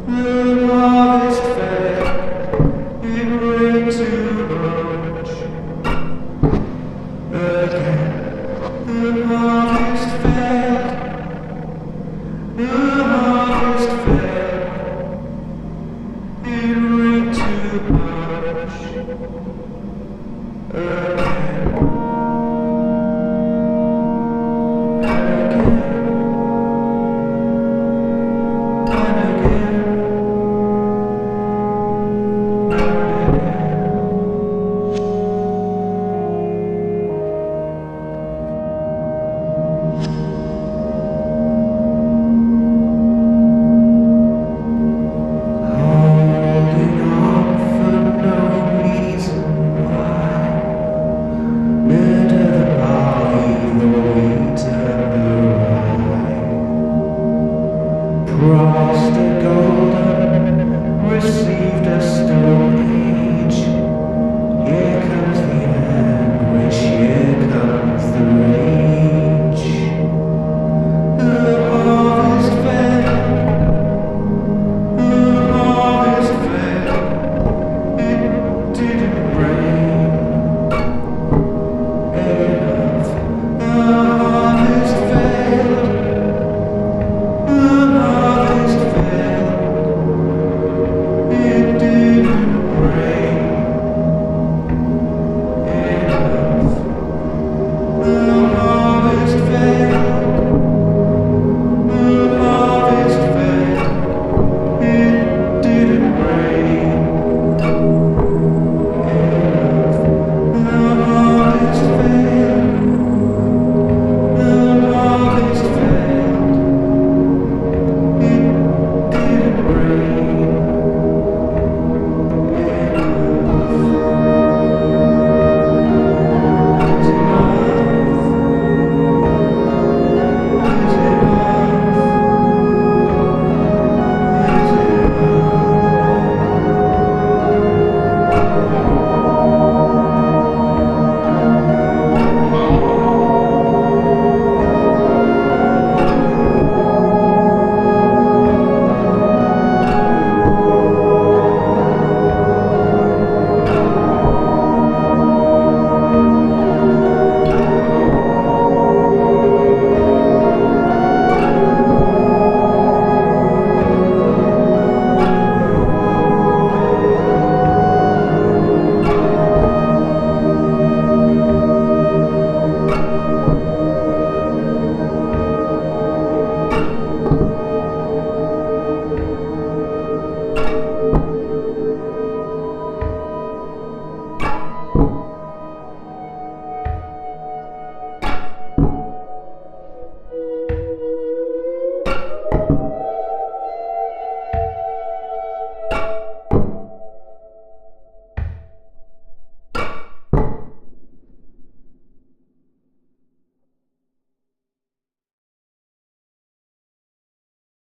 The harvest fair, it rained too much. Again, the harvest failed. The harvest failed. It rained too much. Again. And again. And again. And again. Holding on for no reason why. Murder the barley, the wheat and the rye. Promised a golden, received a stone age. Here comes the anguish, here comes the rage.